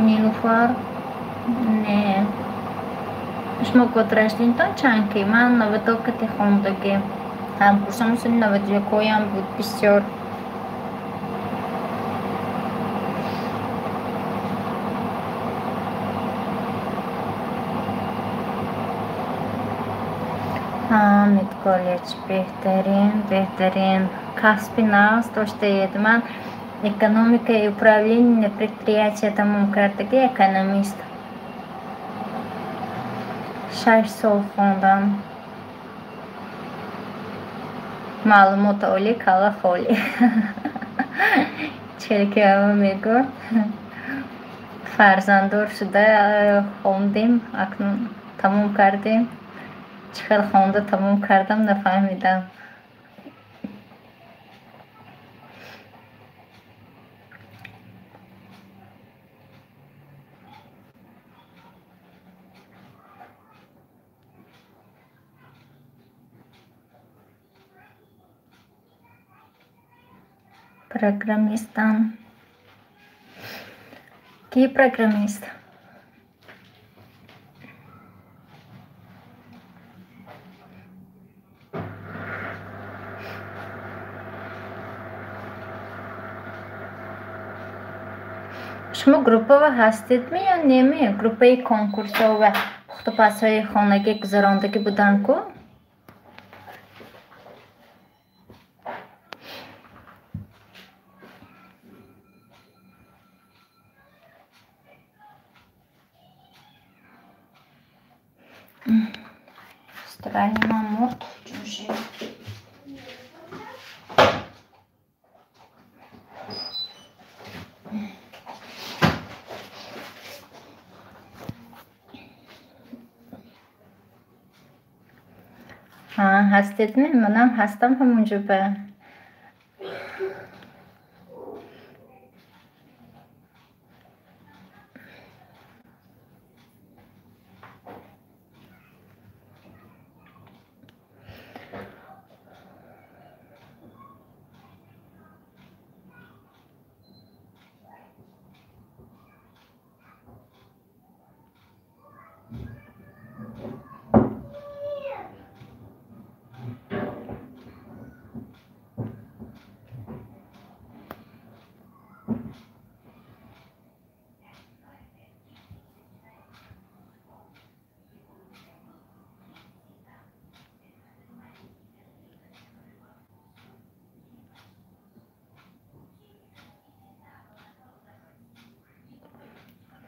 Нилуфар? Не. Шумо год рождениятон чанд ки? Ман навадокати хондагӣ. Ҳамкурсам соли навадуякоям буд бисёр. Медколлеҷ беҳтарин, беҳтарин. Касби нағз доштаед. Ман экономика и управление предприятия тамом кардагӣ, экономист. 6 сол хондам. Маълумоти олӣ, калла холӣ. Чел ки ҳама мегӯяд. Фарзанддор шуда хондем, акнун тамом кардем. Чӣ хел хонда тамом кардам, нафаҳмидам. Программистам. Ки программист? Шумо группава ҳастедми ё неме? Группаи конкурсҳо ва пухтупазҳои хонагӣ гузарондагӣ буданд ку? Стиральный мурд ҷӯшид. Ҳастедми? Манам ҳастам ҳамунҷо ба.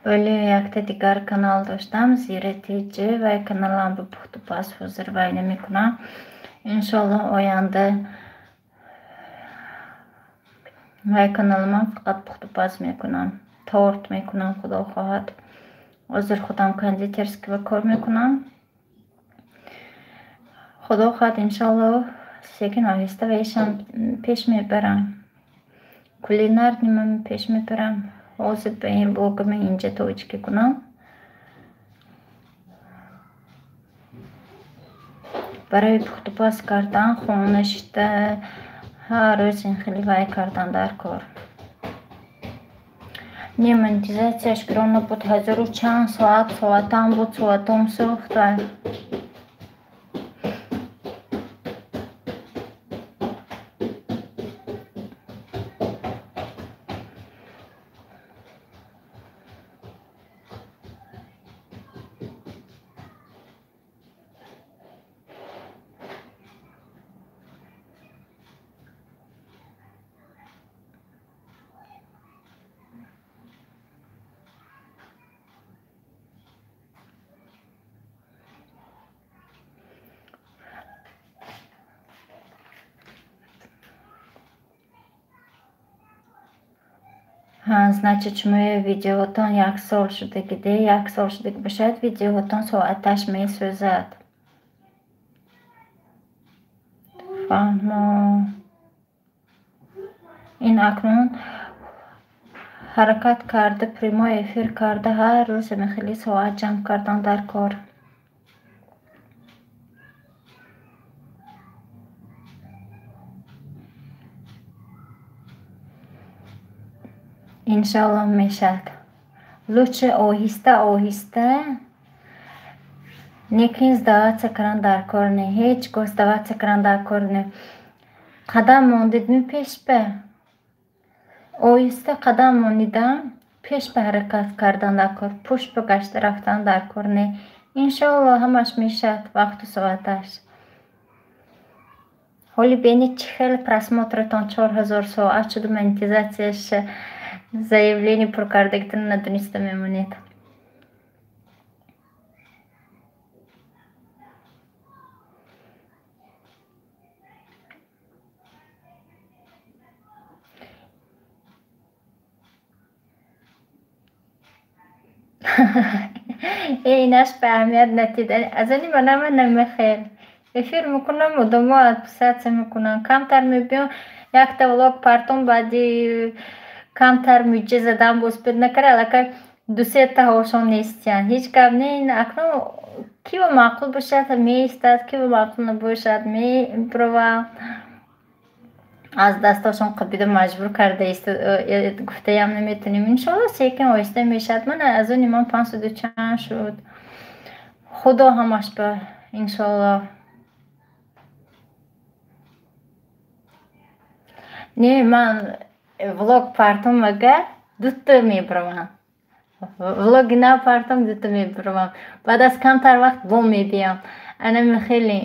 Вале якта дигар канал доштам, Зира ТЖ, вай каналам ба пухту паз ҳозир вай намекунам. Иншоллоҳ, оянда вай каналамам фақат пухтупаз мекунам, торт мекунам, худо хоҳад. Ҳозир худам кондитерский ба кор мекунам. Худо хоҳад, иншоллоҳ, секин оҳиста вайшам пеш мебарам. Кулинарный мам пеш мебарам. Ҳозир ба ин блогами инҷа тоҷикӣ кунам. Барои пухтупаз кардан хона шита ҳар рӯз ин хеле вай кардан дар кор. Не, монетизатсияш гирон набуд, ҳазору чанд соат соатам буд, соатом сӯхт вай. Значит, шумои видеотон як сол шудагиде, як сол шудаги бошад, видеотон соаташ месӯзад. Фаҳмо. Ин акнун ҳаракат карда, прямой эфир карда, ҳар рӯз хеле соат ҷамъ кардан дар кор. Иншоаллоҳ, мешавад. Лучше оҳиста оҳиста, лекин сдаваться кардан дар кор не. Ҳеҷ гоҳ сдаваться кардан дар кор не. Қадам мондидми пешба? Оҳиста қадам монидам, пешба ҳаракат кардан дар кор, пуштба гашта рафтан дар кор не. Иншоаллоҳ, ҳамаш мешавад вақту соаташ. Ҳоли бинед, чӣ хел просмотр атон 4000 соат шуду, монетизатсияш заявление пур кардагитон надониста мемонед. Э, инаш ба аҳамият натид. Аз они манама намехел. Эфир мекунам, одамо отписаться мекунанд. Камтар мебиём, якта влог партом, баъди камтар муҷҷа задан боз пед накарда, аллакай дусета ҳошон нестиянд. Ҳеҷ гап не, ин акнун ки ба маъқул бошад, меистад, ки ба маъқул набошад, мебурава. Аз дастошон қабида маҷбур карда гуфтаям наметонем. Иншоалло, секин оҳиста мешавад. Ман аз они ман 500 чанд шуд. Худо ҳамаш ба, иншоалло. Не, ман влог партом, агар дута мебуравам. Влоги нав партом, дута мебуравам. Баъд аз камтар вақт бо мебиям. Анами хеле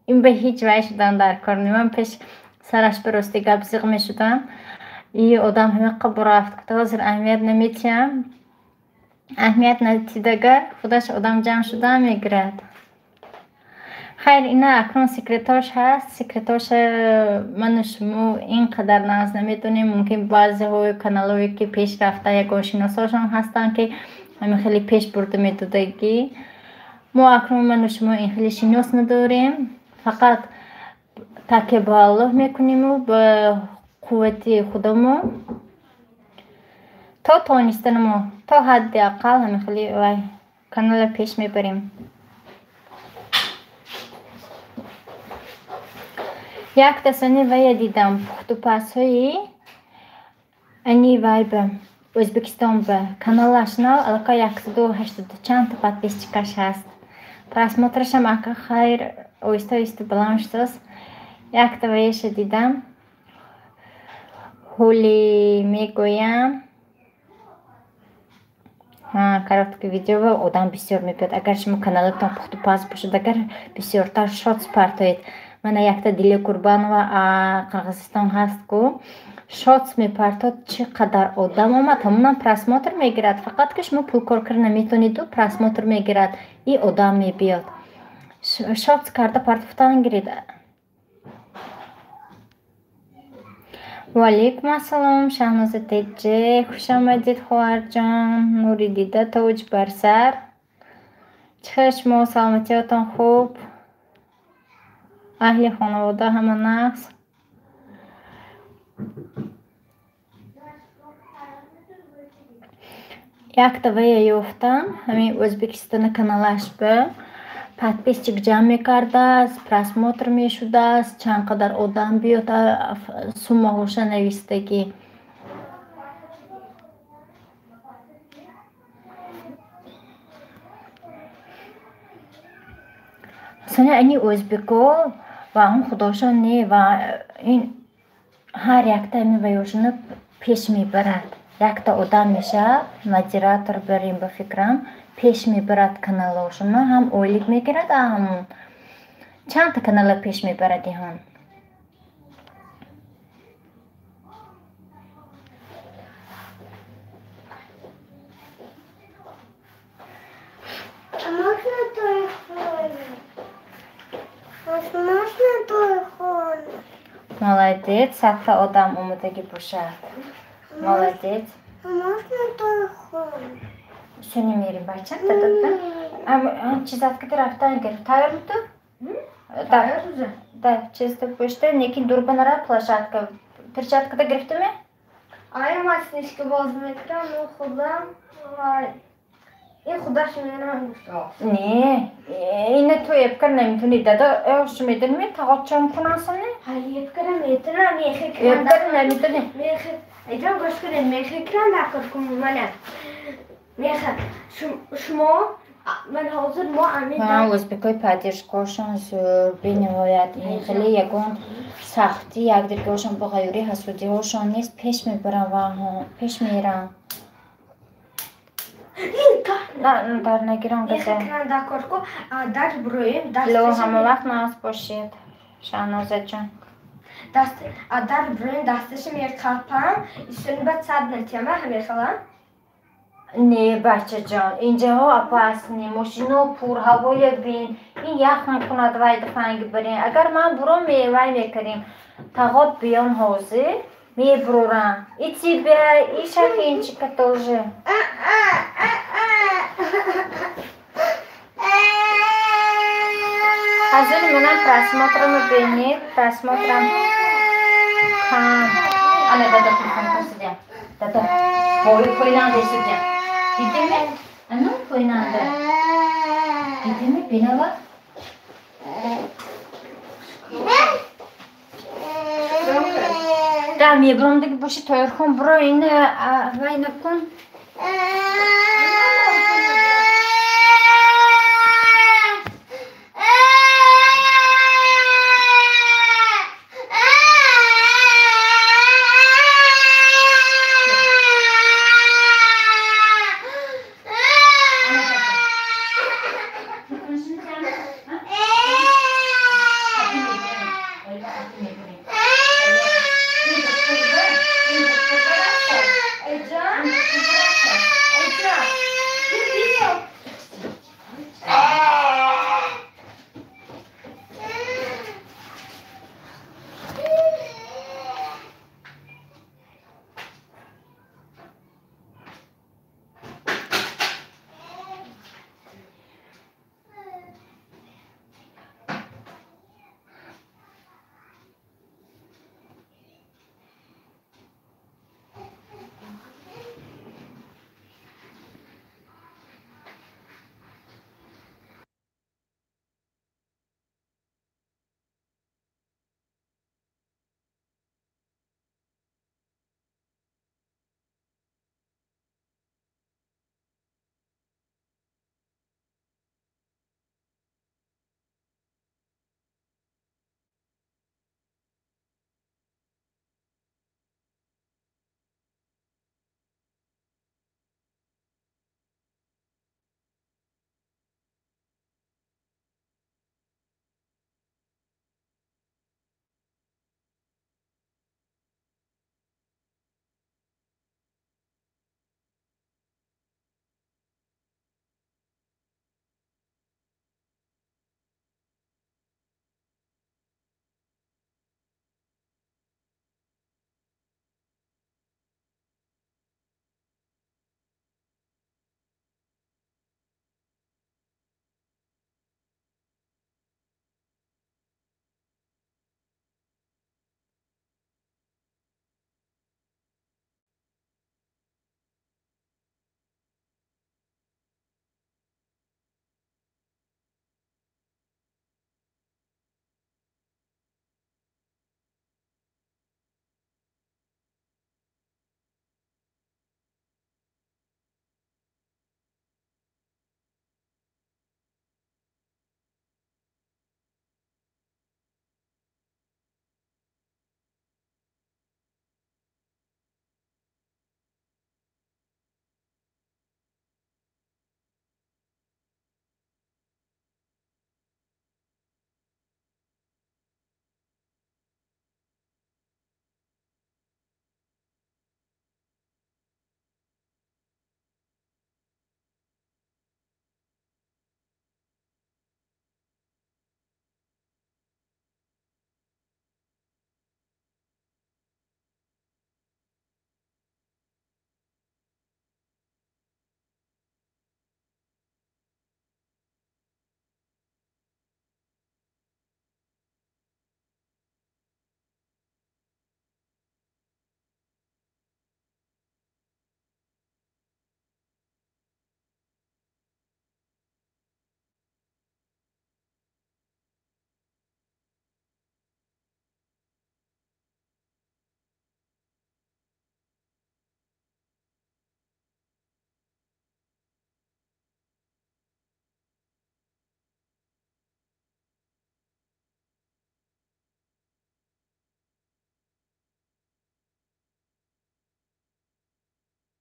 ин ба ҳеҷ вай шудан дар кор не. Ман пеш сараш ба рости гап зиқ мешудам. И одам ҳамиқа бурафт. Гуфта, ҳозир аҳамият наметиҳам. Аҳамият натидагар худаш одам ҷамъ шуда мегирад. Хайр, ина акнун секретош ҳаст. Секретоша ману шумо ин қадар нағз намедонем. Мумкин баъзеҳои каналҳое, ки пеш рафта, ягон шиносошон ҳастанд, ки ҳамин хеле пеш бурда медодагӣ. Мо акнун ману шумо ин хеле шинос надорем. Фақат такя ба Аллоҳ мекуниму ба қуввати худамо то тонистанамо то ҳадди ақал ҳамин хели вай канала пеш мебарем. Якта сани вая дидам пухтупазҳои ани вай ба Ӯзбекистон ба каналаш нав аллакай 180 чандта подписчикаш ҳаст. Просмотрашам ака хайр оҳиста оҳиста баланд шудааст. Якта ваяша дидам. Ҳоли мегӯям. Короткий видео одам бисёр мебиёд. Агар шумо каналатон пухтупаз бошад, агар бисёртар шотс партоед. Мана якта Дилия Курбанова Қирғизистон ҳаст ку. Шотс мепартод, чӣ қадар одам омад, ҳамонам просмотр мегирад. Фақат ки шумо пул кор карда наметониду просмотр мегирад и одам мебиёд. Шотс карда партофтан гиред. Ва алейкум ассалом, Шаҳноза Теҷе, хуш омадед хоҳарҷон, нури дида тоҷ бар сар. Чӣ хел шумо, саломатиятон хуб? Аҳли хонавода ҳама нағз? Якта вая ёфтам, ҳамин Ӯзбекистона каналаш ба подписчик ҷамъ мекардааст, просмотр мешудааст, чанд қадар одам биёд, суммаҳоша навистагӣ. Соня ани ӯзбеко ва он худошон не, ва ин ҳар якта ҳамин ваёшона пеш мебарад. Якта одам мешавад, модератор барем ба фикрам, пеш мебарад каналошона, ҳам ойлик мегирад, ҳам чандта канала пеш мебарад иҳон. Молодец, садта одам омадагӣ бошад. Молодец. Можно телефон? Сённи мерим бача, дадада. Чизат ки рафтан гирифт. Тайёр ту? Да. Да, чисто пушта, лекин дурба нара площадка. Перчаткада гирифтими? Ай, ма снежка боз мекунам, ну худам ва ин худаш мерам гуфта. Не, ина ту епкар наметуни дада, ош медонӣ тағотчам кунасани? Ҳай, епкара метунам, мехе кунам. Епкар наметуни. Мехе, айҷон гӯш кунед, мехе кунам накор кун мана. Мехе, шумо ман ҳозир мо амин. Ҳа, ӯзбекои поддержкаошон зӯр, бениҳоят ин хеле ягон сахтӣ якдигарашон ба ғайюрӣ ҳасудиҳошон нест, пеш мебаранд ва пеш меранд. Дар нагирам газа. Ло ҳама вақт нағз бошед, Шаҳнозаҷон. Дар броем дасташа меқапам, исони баъд сад натиама ҳамехалам. Не, бачаҷон, инҷаҳо опасни, мошино пур, ҳавоя бин, ин ях мекунад вай дафанги барин. Агар ман буром вай мекардем. Тағот биён ҳозир, мебурорам. И тебя, и Шахинчика тоже. Ҳозир манам просмотрам бинед, просмотрам кам. Ана дада телефон касидям. Дада, пойнанда истодям. Дидиме? Ану пойнанда. Дидиме бинава? Да, мебурам диги боши Тоирхон буро ина вай накун.